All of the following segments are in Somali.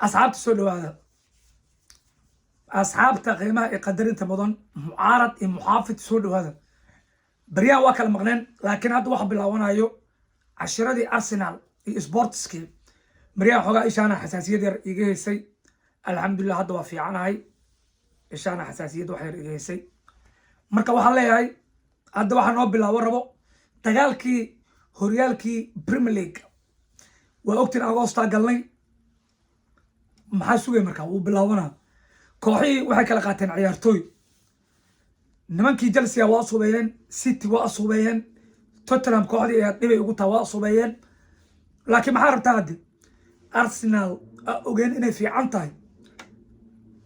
Asxaabta, soo dhawaada. Asxaabta qiimaha iyo qadarinta mudan, mucaarad iyo muxaafid, soo dhawaada. Baryahan waa kala maqneen, laakiin hadda waxa bilaabanayo cashiradii Arsenal iyo sportskii. Baryahan xoogaa ishaana xasaasiyad yar iga haysay. Alxamdulilah, hadda waa fiicanahay. Ishaana xasaasiyad wax yar iga haysay. Marka waxaan leeyahay, hadda waxaa noo bilaabo rabo dagaalkii horyaalkii Premier League. Waa ogtiin, Agostaa galnay. Maxaa sugay? Markaa wuu bilaabanaa. Kooxihii waxay kala qaateen ciyaartooy. Nimankii Chelsea waa asuubeeyeen, City waa asuubeeyeen, Tottenham kooxdii ayaa dhibay ugu taha, waa asuubeeyeen. Laakiin maxaa rabtaa haddi? Arsenal a ogeen inay fiican tahay,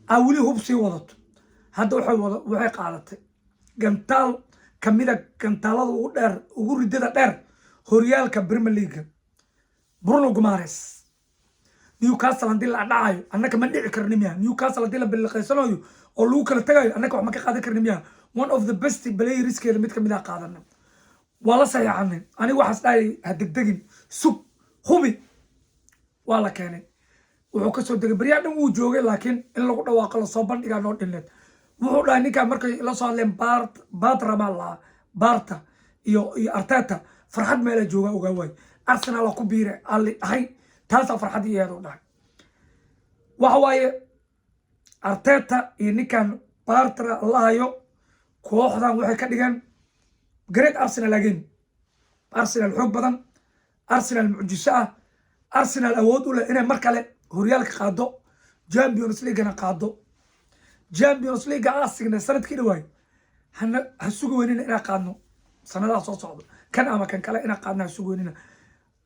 a weli hub sii wadato. Hadda waxay wada, waxay qaadatay gantaal kamida gantaalada ugu dheer, ugu ridada dheer horyaalka Premier League, Bruno Guimaraes. Newcastle haddii la dhacayo, annaka ma dhici karni miya? Newcastle haddii la biliqaysanayo oo lagu kala tagayo, annaka wax ma ka qaadan karni miya? One of the best playerskeeda mid kamid a qaadana, waa la saxiixanay. Aniga waxaas dhahay, ha degdegin, sug, hubi. Waa la keenay. Wuxuu kasoo degay, baryaa dhan wuu joogay, laakiin in lagu dhawaaqo, lasoo bandhigaa noo dhineed. Wuxuu dhahay ninkaan markay la soo hadleen Bart Batramaa lahaa, Barta iyo Arteta, farxad meela joogaa ogaa waay. Arsenal ku biire ali dhahay, taasaa farxad iyeedu dhahay. Waxa waaye, Arteta iyo ninkan Bartra lahayo, kooxdan waxay ka dhigeen great Arsenal again. Arsenal xoog badan, Arsenal mucjiso ah, Arsenal awood u leh inay mar kale horyaalka qaado, Champions Leaguena qaado. Champions League asigna sanadkii dhawaay hana ha sugi weynina inaan qaadno. Sanadaha soo socdo, kan ama kan kale inaan qaadno ha sugi weynina.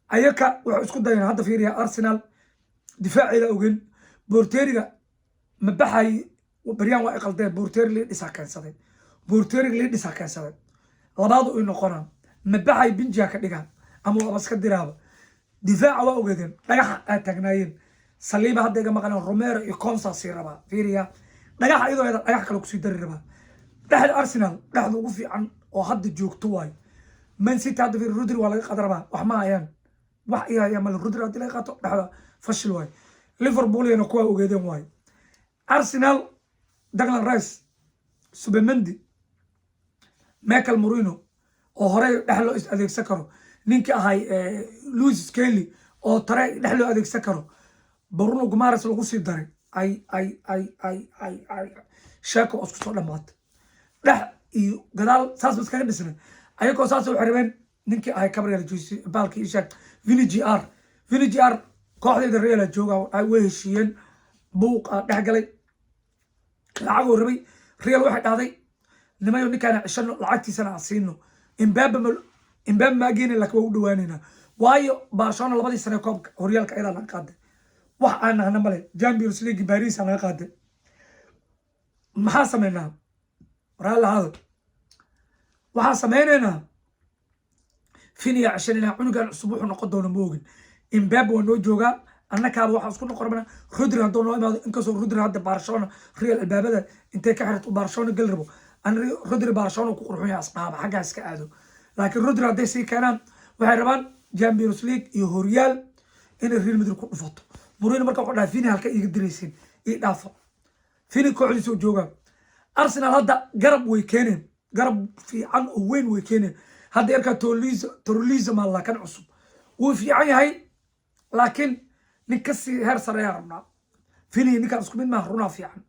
Ayaka waxay isku dayeen hadda. Fiiriya, Arsenal difaaceeda ogen, boorteeriga ma baxay. Baryaan waa iqaldeen. Boorteeri lii dhisaa keensaday, boorteeriga lii dhisaa keensaday, labaadu i noqonaa ma baxay, bench-iga ka dhigaan ama waaba iska diraaba. Difaaca waa ogeedeen, dhagaxa aad taagnaayeen. Saliiba hadda iga maqleen, Romero iyo Konsa sii rabaa. Fiiriya, dhagaxa iyadoo eeda dhagax kale kusii dari rabaa. Dhexda Arsenal dhexda ugu fiican oo hadda joogto waayo. Man City hadda fiir, Rodri waa laga qadan rabaa. Wax ma hayaan, wax iyo hayaan male. Rodri haddii laga qaato, dhexda fashil waayo. Liverpool iyana kuwa ogeedeen waayo. Arsenal Declan Rice, Zubimendi, Mikel Merino oo horey dhex loo is adeegsan karo, ninkii ahay Lewis Skelly oo tare dhex loo adeegsan karo, Bruno Guimaraes lagu sii daray. Ay ay ay ay ay ay, sheeko oo isku soo dhamaatay. Dhex iyo gadaal saas ba iskaga dhisnay. Ayagoo saas waxay rabeen ninkii ahay Gabriel Jesus, baalkii ishaag, Vini Jr. Vini Jr kooxdeeda Real jooga, way heshiiyeen. Buuqa dhex galay, lacagoo rabay. Real waxay dhahday, nimayo, ninkaana ceshano, lacagtiisana aan siino. Mbappe ma, Mbappe maa geeni, laakiin waa u dhawaanaynaa. Waayo, Barcelona labadii sane koobka horyaalka ayadaa naga qaaday. Wax aan nahna male. Champions League Paris aa naga qaaday. Maxaa sameynaa? Raalli ahaado. Waxaa sameynaynaa, Vini-ya ceshanayna. Cunugan cusub wuxuu noqon doona ma ogin. Mbappe waa noo joogaa. Annakaaba waxaa isku noqon rabnaa Rodri hadduu noo imaado, inkastoo Rodri hadda Barcelona, Real albaabada intay ka xirto Barcelona geli rabo. An Rodri Barcelona ku qurxun yahay, asxaaba xaggaa iska aado. Laakiin Rodri hadday sii keenaan, waxay rabaan Champions League iyo horyaal inay Real Madrid ku dhufato. Mourinho marka wuxuu dhahay, Vini halka iiga diraysiin, ii dhaafa. Vini kooxdiisa oo joogaa. Arsenal hadda garab way keeneen, garab fiican oo weyn way keeneen. Hadda yarkaa Tolisso maalla kan cusub wuu fiican yahay, laakiin nin kasii heer sareeyaa rabnaa. Vini ninkaan isku mid maaha, runaa fiican.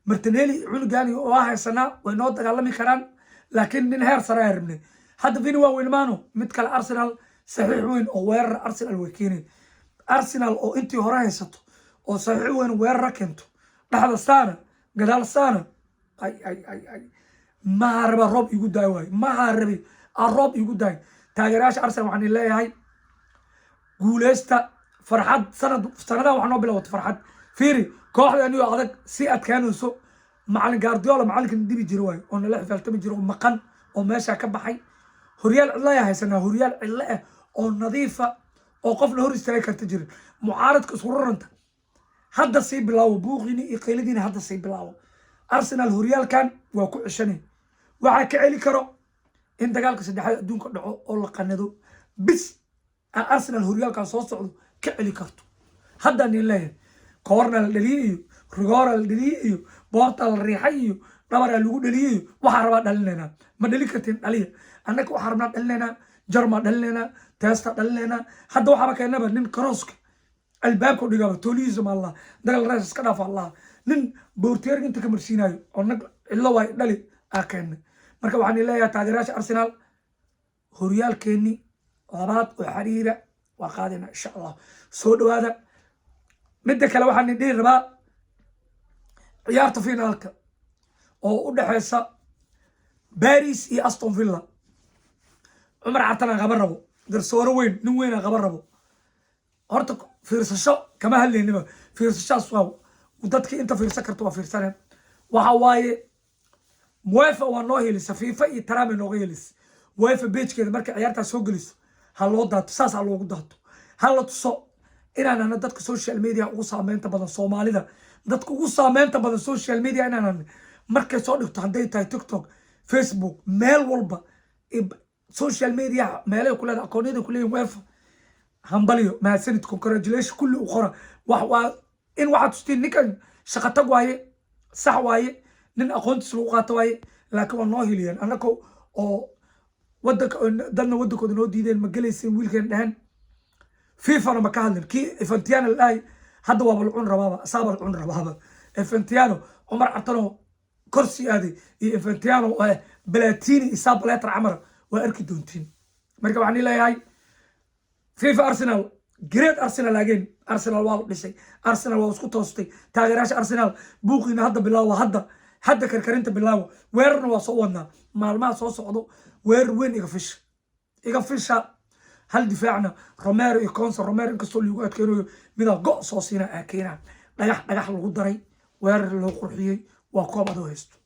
Martinelli, cunugaani waa haysanaa, way noo dagaalami karaan, laakiin nin heer sare ayaa rabnay. Hadda Vini waa weynmaano. Mid kale, Arsenal saxiix weyn oo weerar Arsenal way keeneen. Arsenal oo intii hore haysato oo saxiix weyn weerara keento, dhexda saana, gadaal saana. Ay ay ay ay, maha raba roob igu daay waayo, maha rabi a roob igu daay. Taageerayaasha Arsenal waxaan leeyahay, guuleysta. Farxad sanad sanadaha waxaa noo bilowata farxad. Fiiri, kooxda anigoo adag si adkaanayso. Macalin Guardiola, macalinkan dibi jira waayo oo nala xifaaltami jira oo maqan oo meesha ka baxay. Horyaal cidlaya haysanaa, horyaal cidlo ah oo nadiifa oo qofna hor istaagi karta jirin. Mucaaradka isku raranta hadda sii bilaawo, buuqiini iyo qayladiina hadda sii bilaawo. Arsenal horyaalkan waa ku ceshanay. Waxaa ka celi karo in dagaalka saddexaad adduunka dhaco oo la qanado bis aan Arsenal horyaalkan soo socdo ka celi karto. Haddaan idin leeyahay, Corner la dhaliyey iyo rigoora la dhaliyey iyo boorta la riixay iyo dhabaraa lagu dhaliyey iyo waxaa rabaa dhalinaynaa. Ma dhali kartiin, dhaliya. Annaka waxaa rabnaa dhalinaynaa, Jarmaa dhalinaynaa, Testa dhalinaynaa. Hadda waxaaba keenaba nin crosska albaabka u dhigaba, toolihiisa ma Allah, dagal rees iska dhaaf Allah, nin boorteerga inta ka marsiinayo oo nag cidlo waay dhali aa keennay. Marka waxaan leeyahay taageerayaasha Arsenal, horyaalkeenni labaad oo xariira waa qaadayna, insha Allah. Soo dhawaada. Midda kale, waxaan dhihi rabaa ciyaarta finaalka oo u dhexeysa Paris iyo Aston Villa, Cumar Cartan aan qaban rabo, garsoore weyn, nin weyn aan qaban rabo. Horta fiirsasho kama hadlayniba, fiirsashaas waa dadkii inta fiirsan karta waa fiirsaneen. Waxa waaye UEFA waa noo helisa, FIFA iyo Trump ay nooga helisa. UEFA pagekeeda markay ciyaartaas soo geliso, ha loo daato, saas ha loogu daato, ha la tuso inaanana dadka social media ugu saameynta badan Soomaalida, dadka ugu saameynta badan social media inaanan. Markay soo dhigto, hadday tahay TikTok, Facebook, meel walba social media meelay ku leedahay, akoonyada ku leeyihin UEFA, hambalyo, mahadsanid, congratulation, kulli u qora. Wax waa in waxaad tustiin ninkan shaqo tag waaye, sax waaye, nin aqoontiis lagu qaato waaye. Laakiin waa noo hiliyeen annako oo wadanka dadna wadankooda noo diideen, ma gelaysin wiilkeen dhehen. FIFAna ma ka hadlin. Kii Infantino la dhahay hadda waaba la cuni rabaaba, asaaba la cuni rabaaba. Infantino, Cumar Cartano korsi aaday iyo Infantino Platini isaa Blatter camar waa arki doontiin. Marka waxaan leeyahay FIFA Arsenal, great Arsenal again. Arsenal waa la dhisay, Arsenal waa isku toostay. Taageerayaasha Arsenal, buuqiina hadda bilaawa, hadda hadda karkarinta bilaawa. Weerarna waa soo wadnaa maalmaha soo socdo, weerar weyn iga fisha, iga fisha. Hal difaacna Romero iyo Konsa. Romero inkastoo liigu adkeynayo, midaa go soo siina aa keenaa, dhagax dhagax lagu daray, weerar loo qurxiyey, waa koob adoo haysto.